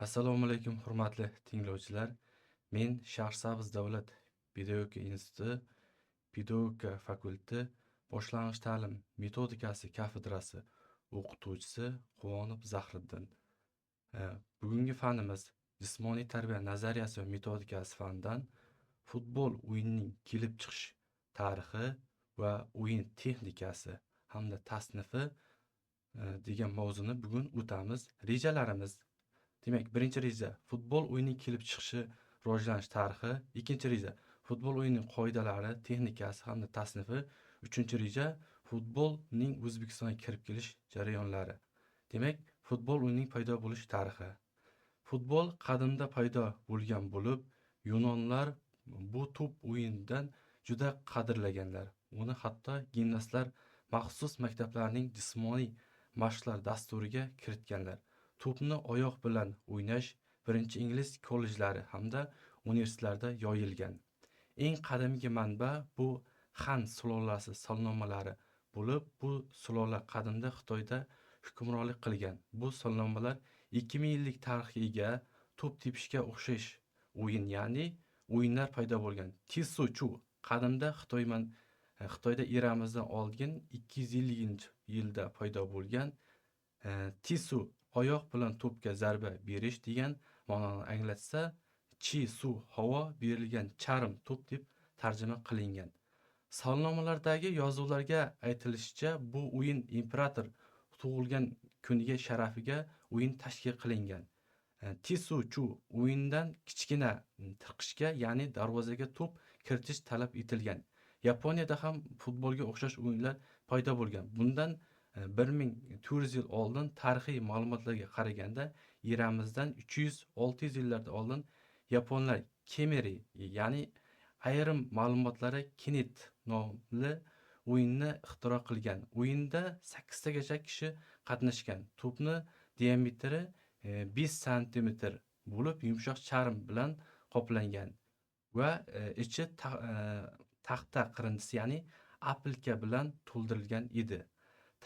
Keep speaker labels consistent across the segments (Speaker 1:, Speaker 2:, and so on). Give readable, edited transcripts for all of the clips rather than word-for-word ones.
Speaker 1: Assalomu alaykum, hurmatli tinglovchilar. Men Shahrisabz davlat pedagogika instituti pedagogika fakulteti boshlang'ich ta'lim metodikasi kafedrasi o'qituvchisi Quvonov Zahriddin. Bugungi fanimiz jismoniy tarbiya nazariyasi va metodikasi fanidan futbol o'yinining kelib chiqish tarixi va o'yin texnikasi hamda tasnifi degan mavzuni bugun o'tamiz. Rejalarimiz. Demak, birinchi reja futbol o'yinining kelib chiqishi, rivojlanish tarixi, ikkinchi reja futbol o'yinining qoidalari, texnikasi hamda tasnifi, uchinchi reja futbolning O'zbekistonga kirib kelish jarayonlari. Demak, futbol o'yinining paydo bo'lish tarixi. Futbol qadimda paydo bo'lgan bo'lib, yunonlar bu to'p o'yinidan juda qadrlaganlar. Uni hatto gimnastlar maxsus maktablarning jismoniy mashqlar dasturiga kiritganlar. To'pni oyoq bilan o'ynash birinchi ingliz kollejlari hamda universitetlarda yoyilgan. Eng qadimgi manba bu Xan sulolasi solnomalari bo'lib, bu sulola qadimda Xitoyda hukmronlik qilgan. Bu solnomalar 2000 yillik tarixga ega to'p tepishga o'xshash o'yin, ya'ni o'yinlar paydo bo'lgan. Tisu Chu qadimda Xitoyda eramizdan oldin 250-yilda paydo bo'lgan. Tisu oyoq bilan to'pga zarba berish degan ma'noni anglatsa, chi su havo berilgan charm to'p deb tarjima qilingan. Salnomalardagi yozuvlarga aytilishicha, bu o'yin imperator tug'ilgan kuniga sharafiga o'yin tashkil qilingan. Tisu Chu o'yindan kichkina tirqishga, ya'ni darvozaga to'p kiritish talab etilgan. Yaponiyada ham futbolga o'xshash o'yinlar paydo bo'lgan. Bundan 1400 yil oldin tarixiy ma'lumotlarga qaraganda eramizdan 300-600 yillarda oldin yaponlar kemeri, ya'ni ayrim ma'lumotlari kenet nomli o'yinni ixtiro qilgan. O'yinda 8 tagacha kishi qatnashgan. To'pni diametri 5 santimetr bo'lib, yumshoq charm bilan qoplangan va ichi taxta qirindisi, ya'ni apilka bilan to'ldirilgan edi.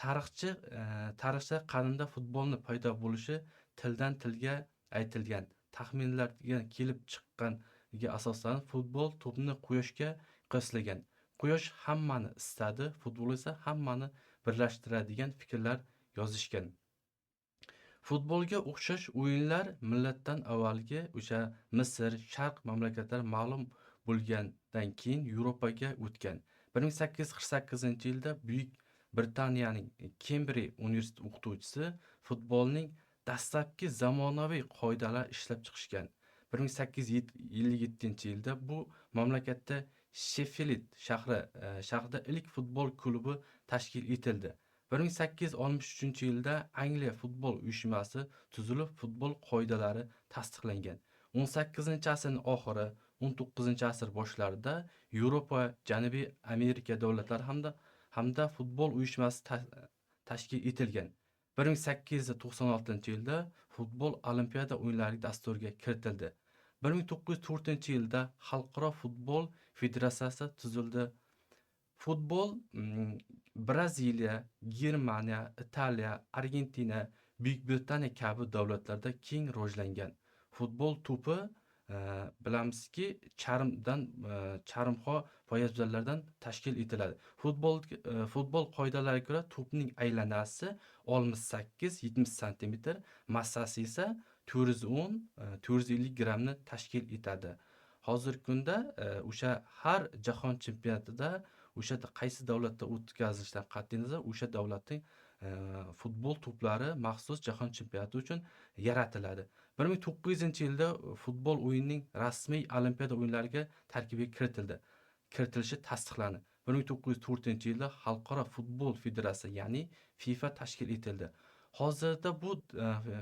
Speaker 1: Tarixchi qadimda futbolni paydo bo'lishi tildan tilga aytilgan taxminlarga kelib chiqqaniga asoslanib futbol to'pni quyoshga qiyoslagan. Quyosh hammani isitadi, futbol esa hammani birlashtiradi degan fikrlar yozishgan. Futbolga o'xshash o'yinlar millatdan avvalgi o'sha Misr, Sharq mamlakatlari ma'lum bo'lgandan keyin Yevropaga o'tgan. 1848-yilda Buyuk Britaniyaning Kembrij universiteti o'qituvchisi futbolning dastlabki zamonaviy qoidalar ishlab chiqishgan. 1857-yilda bu mamlakatda Sheffild shahrida ilk futbol klubi tashkil etildi. 1863-yilda Angliya futbol uyushmasi tuzilib, futbol qoidalari tasdiqlangan. 18-asrning oxiri, 19-asr boshlarida Yevropa, Janubiy Amerika davlatlari hamda futbol uyushmasi tashkil etilgan. 1896-yilda futbol Olimpiada o'yinlari dasturiga kiritildi. 1904-yilda Xalqaro futbol federatsiyasi tuzildi. Futbol Braziliya, Germaniya, Italiya, Argentina, Buyuk Britaniya kabi davlatlarda keng rivojlangan. Futbol to'pi bilamizki, charmdan, charmxo poyabzallardan tashkil etiladi. Futbol qoidalariga ko'ra to'pning aylanasi 68-70 santimetr, massasi esa 410 450 grammni tashkil etadi. Hozirgi kunda o'sha har jahon chempionatida o'sha qaysi davlatda o'tkazilishidan qat'iy nazar o'sha davlatning futbol to'plari maxsus jahon chempionati uchun yaratiladi. 1900-yilda futbol o'yinining rasmiy Olimpiada o'yinlariga tarkibiga kiritildi. Kiritilishi tasdiqlandi. 1904-yilda Xalqaro futbol federatsiyasi, ya'ni FIFA tashkil etildi. Hozirda bu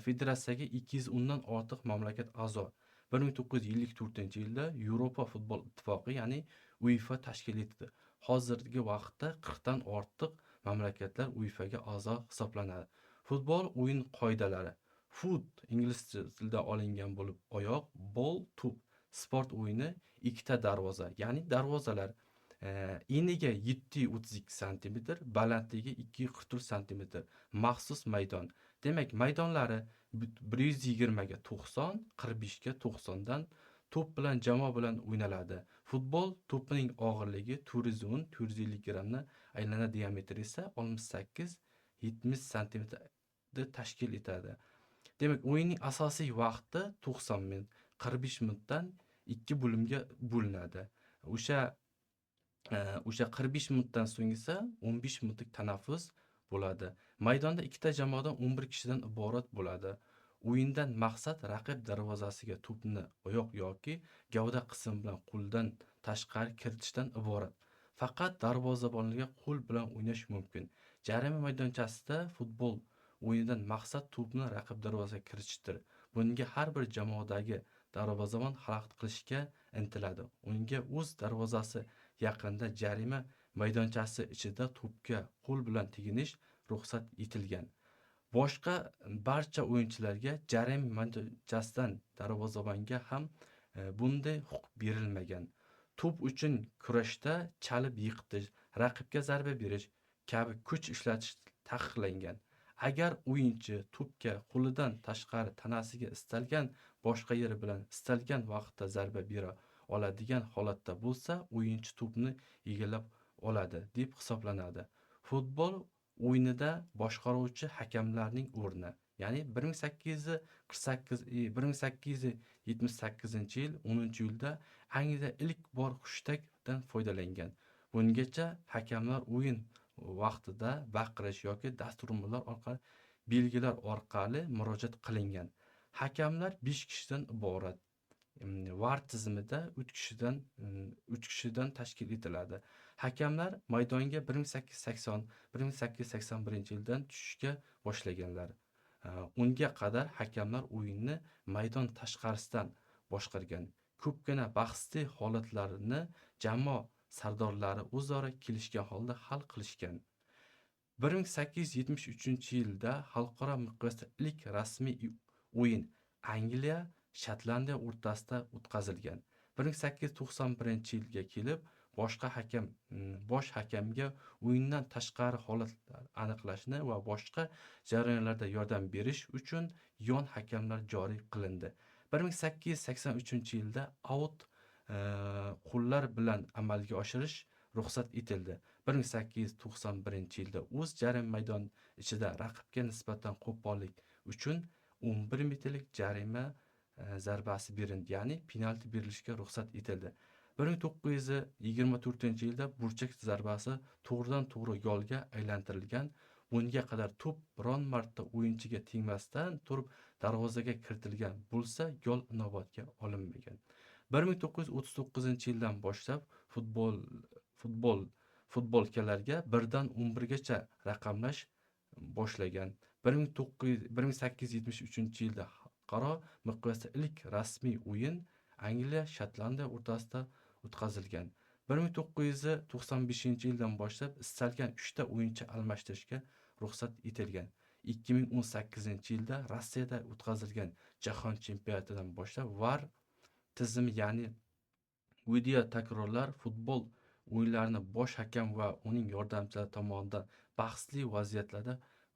Speaker 1: federatsiyaga 210 dan ortiq mamlakat a'zo. 1954-yilda Yevropa futbol ittifoqi, ya'ni UEFA tashkil etildi. Hozirgi vaqtda 40 dan ortiq mamlakatlar UEFAga a'zo hisoblanadi. Futbol o'yin qoidalari. Foot ingliz tilida olingan bo'lib, oyoq, bol, to'p. Sport o'yini ikkita darvoza, ya'ni darvozalar eniga 732 santimetr, balandligi 244 santimetr. Maxsus maydon. Demak, maydonlari 120 ga 90, 45 ga 90 dan to'p bilan jamoa bilan o'ynaladi. Futbol to'pining og'irligi 410-450 grammni, aylana diametri esa 68-70 santimetrni tashkil etadi. Demak, o'yinning asosiy vaqti 90 minut, 45 minutdan 2 bo'limga bo'linadi. O'sha 45 minutdan so'ng esa 15 minutlik tanaffus bo'ladi. Maydonda ikkita jamoadan 11 kishidan iborat bo'ladi. O'yindan maqsad raqib darvozasiga to'pni oyoq yoki gavda qismi bilan qo'ldan tashqari kiritishdan iborat. Faqat darvozabonlarga qo'l bilan o'ynash mumkin. Jarima maydonchasida futbol o'yinidan maqsad to'pni raqib darvozasiga kiritishdir. Bunga har bir jamoadagi darvozabon xalaqit qilishga intiladi. Unga o'z darvozasi yaqinida jarima maydonchasi ichida to'pga qo'l bilan teginish ruxsat etilgan. Boshqa barcha o'yinchilarga jarima maydonchasidan darvozabonga ham bunday huquq berilmagan. To'p uchun kurashda chalib yiqitish, raqibga zarba berish kabi kuch ishlatish taqiqlangan. Agar o'yinchi to'pga qo'lidan tashqari tanasiga istalgan boshqa yeri bilan istalgan vaqtda zarba bera oladigan holatda bo'lsa, o'yinchi to'pni egallab oladi deb hisoblanadi. Futbol o'yinida boshqaruvchi hakamlarning o'rni, ya'ni 1878 yil 10-iyulda Angliyada ilk bor hushtakdan foydalangan. Bungacha hakamlar o'yin vaqtida baqirish yoki dasturxonlar orqali, belgilar orqali murojaat qilingan. Hakamlar 5 kishidan iborat. VAR tizimida 3 kishidan tashkil etiladi. Hakamlar maydonga 1880, 1881 yildan tushishga boshlaganlar. Unga qadar hakamlar o'yinni maydon tashqarisidan boshqargan. Ko'pgina bahsli holatlarni jamoa sardorlari o'zaro kelishgan holda hal qilishgan. 1873 yilda xalqaro miqyosda ilk rasmiy o'yin Angliya Shotlandiya o'rtasida o'tkazilgan. 1891 yilga kelib boshqa hakam bosh hakamga o'yindan tashqari holatlar aniqlashni va boshqa jarayonlarda yordam berish uchun yon hakamlar joriy qilindi. 1883 yilda aut qo'llar bilan amalga oshirish ruxsat etildi. 1891 yilda o'z jarima maydon ichida raqibga nisbatan qo'pollik uchun 11 metrlik jarima zarbasi berildi, ya'ni penalti berilishiga ruxsat etildi. 1924 yilda burchak zarbasi to'g'ridan to'g'ri golga aylantirilgan. Bunga qadar to'p biron marta o'yinchiga tegmasdan turib darvozaga kiritilgan bo'lsa, gol inobatga olinmagan. 1939 yildan boshlab futbol futbolkalarga 1 dan 11 gacha raqamlash boshlagan. 1873 yilda xalqaro miqyosda ilk rasmiy o'yin Angliya Shotlandiya o'rtasida o'tkazilgan. 1995 yildan boshlab istalgan uchta o'yinchi almashtirishga ruxsat etilgan. 2018 yilda Rossiyada o'tkazilgan jahon chempionatidan boshlab VAR tizimi, ya'ni video takrorlar, futbol o'yinlarini bosh hakam va uning yordamchilari tomonidan bahsli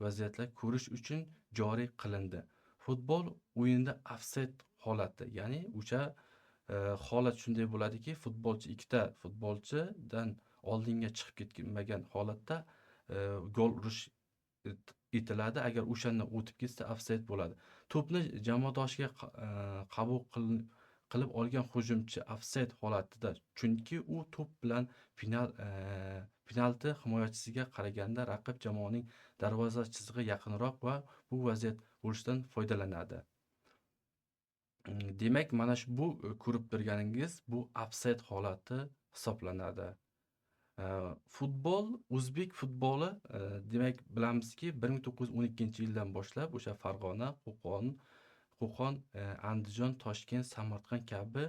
Speaker 1: vaziyatlar ko'rish uchun joriy qilindi. Futbol o'yinida ofsayd holati, ya'ni o'sha holat shunday bo'ladiki, futbolchi ikkita futbolchidan oldinga chiqib ketmagan holatda gol urish etiladi. Agar o'shandan o'tib ketsa, ofsayd bo'ladi. To'pni jamoadoshiga qabul qilib olgan hujumchi ofsayd holatida, chunki u to'p bilan penalti himoyachisiga qaraganda raqib jamoaning darvoza chizig'i yaqinroq va bu vaziyat bo'lishidan foydalanadi. Demak, mana shu bu ko'rib turganingiz bu ofsayd holati hisoblanadi. Futbol, o'zbek futboli, demak, bilamizki, 1912 yildan boshlab o'sha Farg'ona, Qo'qon, Andijon, Toshkent, Samarqand kabi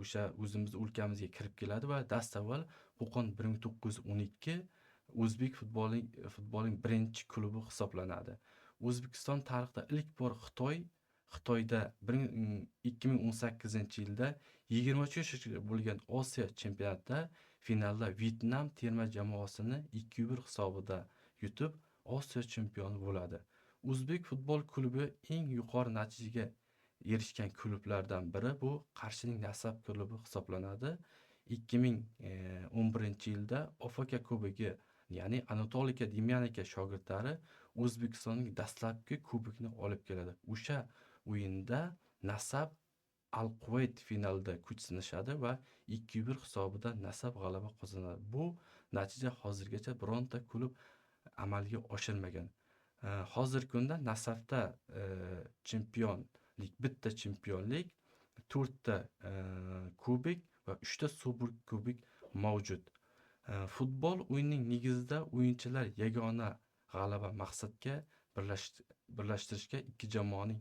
Speaker 1: o'sha o'zimizni o'lkamizga kirib keladi va dastavval Qo'qon 1912 o'zbek futbolining birinchi klubi hisoblanadi. O'zbekiston tarixida ilk bor Xitoyda 2018 yilda 23 yoshgacha bo'lgan Osiyo chempionatida finalda Vyetnam terma jamoasini 2-1 hisobida yutib, Osiyo chempioni bo'ladi. O'zbek futbol klubi eng yuqori natijaga erishgan klublardan biri bu Qarshining Nasaf klubi hisoblanadi. 2011-yilda OFK Kubogi, ya'ni Anatolika Demyanenko shogirdlari O'zbekistonning dastlabki kubokini olib keladi. O'sha o'yinda Nasaf Al-Kuvayt finalida kuch sinashadi va 2-1 hisobida Nasaf g'alaba qozonadi. Bu natija hozirgacha bironta klub amalga oshirmagan. Hozirgi kunda Nasafda chempionlik, bitta chempionlik, 4 ta kubok va 3 ta super kubok mavjud. Futbol o'yinining negizida o'yinchilar yagona g'alaba maqsadga birlashtirishga ikki jamoaning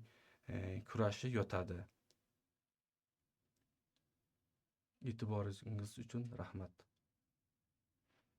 Speaker 1: kurashi yotadi. E'tiboringiz uchun rahmat.